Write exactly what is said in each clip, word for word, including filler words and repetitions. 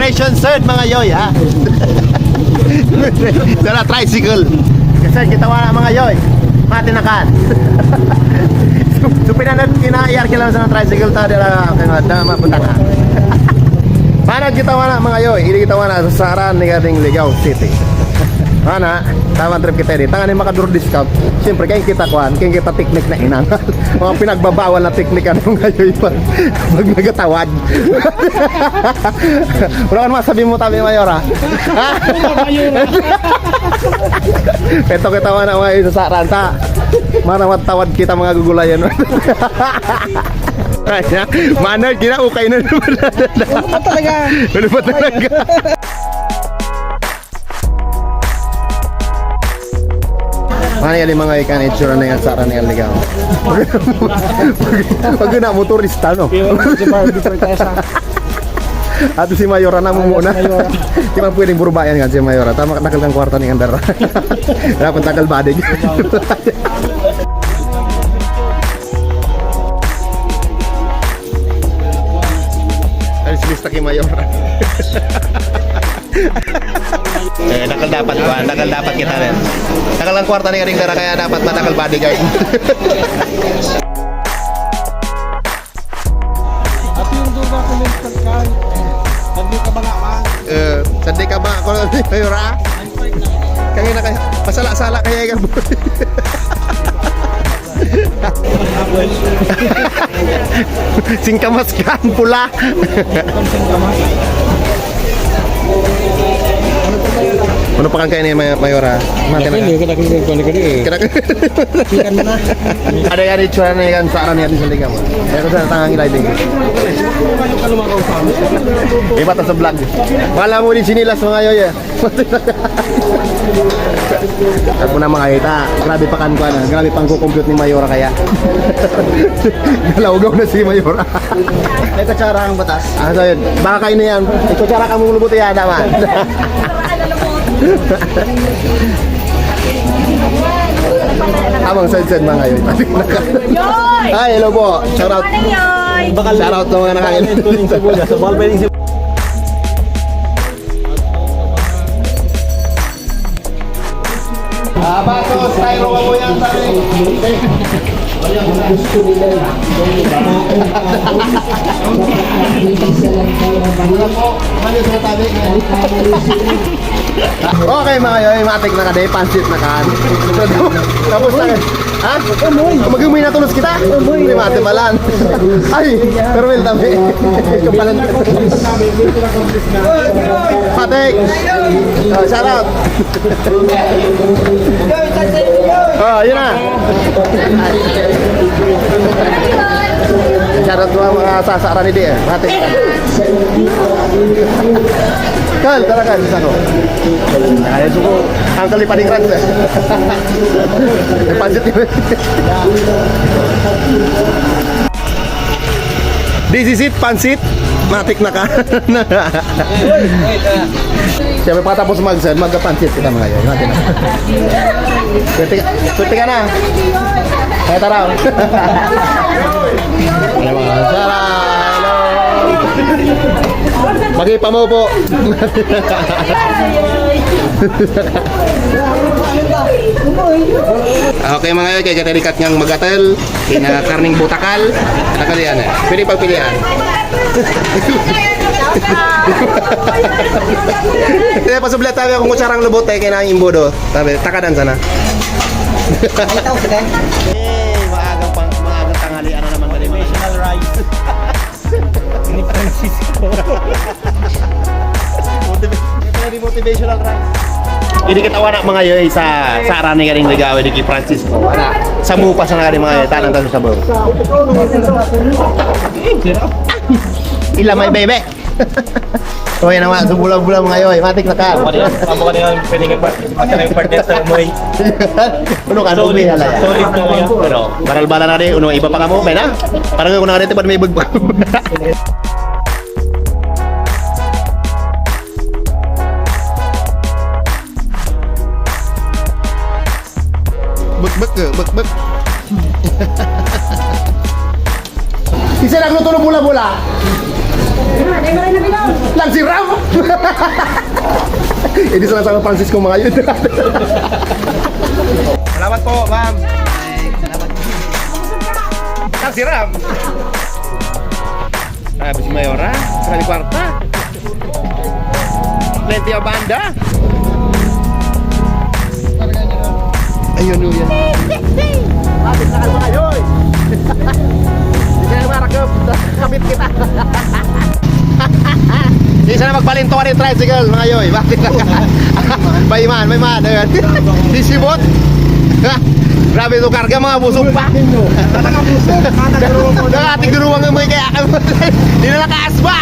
Station third, mga yoy, ha? Dala tricycle. Kasi kita wala, mga yoy. Matinakan. So, so pinanad, kinaiyar kila sa tricycle ta, dala, kaya na, mapunta ka. Panag kita wala, mga yoy. Ini kita wala sa Saran ni Gading Ligao City. Ana, tama trip kita, eh. Tangan ni makaduro discount. Siyempre, kaya kita kuhan, kaya kita teknik na inang. Mga pinagbabawal na teknik, ano, mga yoy, pag, pag nagatawad. Wala ka naman sabi mo, tabi, Mayor, ha? Ito kita, mga, mga isa sa ranta. Marawat-tawad kita, mga gugulayan. Kaya, manay, kinaukay na naman. Ano ba talaga? Ano ba talaga? Ano yan, mga ikan itsura na yan sa Aran ng Aligaw? Pag, pag na mo, turista, no? Kaya wala si Barbie Fortesa. Ato si Mayora na mo muna. Mayora. Di man pwedeng burbayan nga si Mayora. Tama, takal kang kwarta ni Andara. Dapat takal badig. Alis lista kay Mayora. Eh, nakal dapat ko, ah. Nakal dapat kita rin. Nakal ang kwarta ni Ring Dara, kaya dapat madakal bodyguard. At yung doon na sa Mister Carl, nagdi ka ba nga, man? Eh, sandi ka ba? Ako na, Mayora? Kaya na kaya, masala-sala kaya yung Singkamas kan pula. Ano pa kan kayo ni May-, Mayora? Mati na ka. Kaya ka nagkikita ka ni kadi eh. Kaya ka. Chicken mo na. Ada yan, itsura na yan sa aran yan sa ligam. Kaya ko sa tangang ilay din. Iba ta sa vlog. Wala mo din sinilas, mga yoy, eh. At mo na makakita, grabe pa kan kuan, ah. Grabe pang kukompute ni Mayora kaya. Galawgaw na si Mayora. May kutsara ang batas. Ah, so yun. Baka kayo na yan. May kutsara ka mong lubot yan, tama. Tamang side-side, mga yoy. Yoy! Ay, hello po. Shout out. Morning, Yoy! Shout out sa mga nakain. Sa Ball Pwedeng Ah, baso, styro ka po yan, sabi. Okay, mga yoy, matik na ka, day, pansit na kan. Tapos na, ha? Mag-umoy na tulos kita? Umoy. Di mati balan. Ay, pero well, tabi. Kapalan. Patek. Oh, shout out. Oh, yun na. Shout out sa mga sasaran ni D M. Patek. Kal, tara, Kal, isa ko. Ay, suko. Ang kalipaning rans, eh. May pansit yun. This is it, pansit. Matik na ka. Siyempre, pagkatapos mag-, magka-pansit kita, mga yoy. Matik na. Swerte ka, swerte ka na. Kaya tara, oh. Alam mo, Sarah, hello. Mag-ipa mo po. Okay, mga yoy, kaya katalikat ngang magatel. Kaya karning butakal. Takal yan, eh. Pwede pagpilian. Kaya pasublat tayo kung kutsarang lubot, eh, kaya na yung imbudo. Sabi, takadan sana. Ito, sige. Eh, maagang pang-, maagang tanghalian na naman, dali, mga Motivational rice. Ni Francisco. Motiva-, ito na rin motivational rice. Ini kita wala, mga yoy, sa, sa aran ni galing ligawi ni Francisco. Wala. Sa mupa sa nagani, mga yoy, tanang tayo sa sabaw. Ila may bebe. So, yan naman, so bula-bula, mga yoy, matik na ka. Ano yan? Ano ka na yung pwede nga part-, ano na yung partner sa umoy? Uno ka, solid, umoy, ala. Solid na yan. Pero, baralbala na rin, uno, iba pa ka mo, may na? Parang ako na rin, ba't may ibag-, Bek, bek, eh, bek, bek. Isa nagluto ng bula-bula. Lang si Ram. Hindi sa San Francisco mga yun. Salamat po, ma'am. Kasi Ram. Grabe si Mayora. Grabe kwarta. Plenty of banda. Ayun, yun, yun. Kapit na kayo, mga yoy. Hindi ka na marakap. Kapit kita. Di sana magpalinto ka ng tricycle, mga yoy. Bakit? May man, may man. Ayun. Di sibot. Grabe itong karga, mga busog pa. Talaga busog. Nakatiguruan mo yung mga kaya. Di na nakaasba.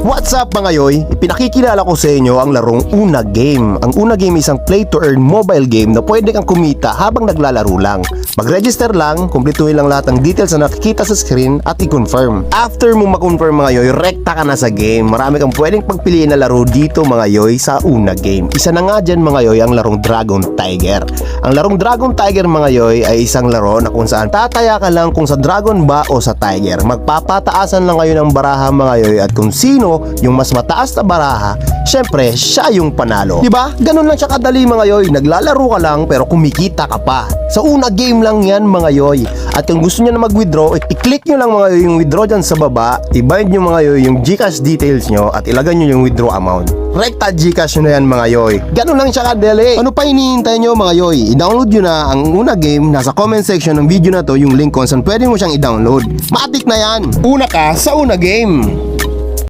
What's up, mga yoy? Ipinakikilala ko sa inyo ang larong Una Game. Ang Una Game ay isang play-to-earn mobile game na pwede kang kumita habang naglalaro lang. Mag-register lang, kumpletuhin lang lahat ng details na nakikita sa screen at i-confirm. After mo ma-confirm, mga yoy, rekta ka na sa game. Marami kang pwedeng pagpiliin na laro dito, mga yoy, sa Una Game. Isa na nga dyan, mga yoy, ang larong Dragon Tiger. Ang larong Dragon Tiger, mga yoy, ay isang laro na kung saan tataya ka lang kung sa dragon ba o sa tiger. Magpapataasan lang kayo ng baraha, mga yoy, at kung sino yung mas mataas na baraha, syempre, siya yung panalo. Di ba? Ganun lang siya kadali, mga yoy. Naglalaro ka lang, pero kumikita ka pa. Sa Una Game lang yan, mga yoy. At kung gusto nyo na mag-withdraw, i-click nyo lang, mga yoy, yung withdraw dyan sa baba. I-bind nyo, mga yoy, yung GCash details nyo at ilagay nyo yung withdraw amount. Rekta GCash nyo na yan, mga yoy. Ganun lang siya kadali. Ano pa hinihintay nyo, mga yoy? I-download nyo na ang Una Game. Nasa comment section ng video na to yung link kung saan pwede mo siyang i-download. Matik na yan! Una ka sa Una Game!